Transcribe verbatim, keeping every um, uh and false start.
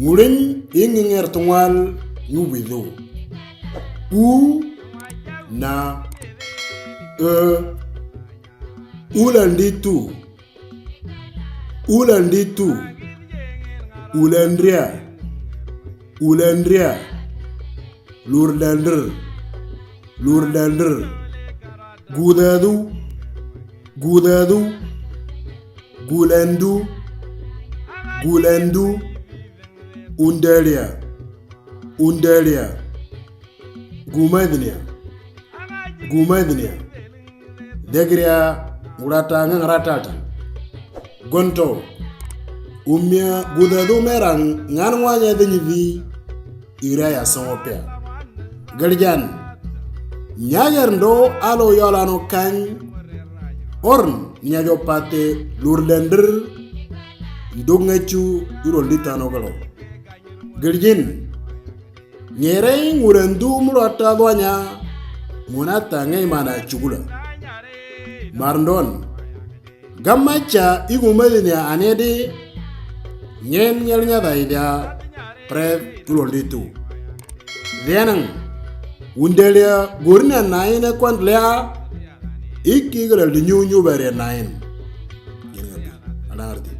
Ŋurin iŋiŋer tuŋwal ŋubidhu. U na ö. Ulanditu. Ulanditu. Ulendria. Ulendria. Lurlendr. Lurlendr. Gudadu. Gudadu. Gulendu. Gulendu. Undelia. Undelia. Gumadnia. Gumadnia. Degria. Ŋurata ŋaŋrataltan. Gonto. Umia gudadu meraŋ ŋan ŋwanya denyidhi. Ira ya soŋo pia. Gerjan. Nyager ndo alo yolano kaŋ. Orn nyajo pate lurlendr. Ndog ŋacu irol ditano galo. Gerjin. Nyerei ŋurendu mulota bwanya. Munata ŋei mana cugula. Marndon. Gamma ca igu madhinia anedi. Nyen nyel nyadha idhia. Pret irol ditu. Dhianaŋ. Wundelia gorina nain ekwandlia. Iki galal dinyu nyuberia nain. Alaŋardi.